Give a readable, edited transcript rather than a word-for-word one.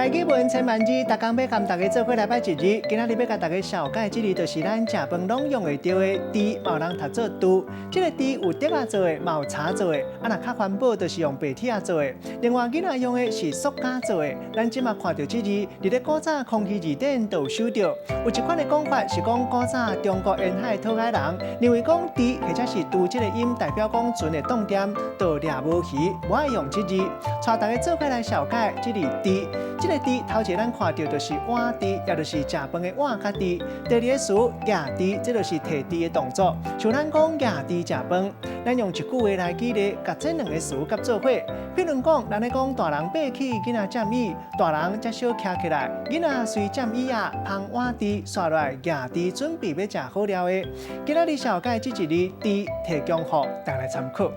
台語文千萬字，逐工欲共大家做伙來擺一字。今仔日欲共大家紹介這字，就是咱食飯攏用會著的箸，嘛有人讀做櫥。這个箸有竹仔做的，嘛有柴做的。啊，若較環保，就是用白鐵仔做的。另外，囡仔用的是塑膠做的。咱這馬看著這字，佇咧古早康熙字典就有收著。有一款的講法是講古早中國沿海討海人認為講箸或者是櫥這个音代表講船會擋掂，就掠無魚，無愛用這字。帶大家做伙來紹介這字箸。這個箸頭一个咱看著就是碗箸，也就是食飯的碗佮匙。第二个詞攑匙，這就是提匙的動作。像咱講攑匙食飯，咱用一句話來舉例，共這兩个詞結做伙。譬如講，咱咧講大人爬起，囡仔佔椅；大人才小徛起來，囡仔隨佔椅仔，捧碗匙，紲落來攑匙，準備欲食好料的。今仔日紹介這一字箸，提供予大家來參考。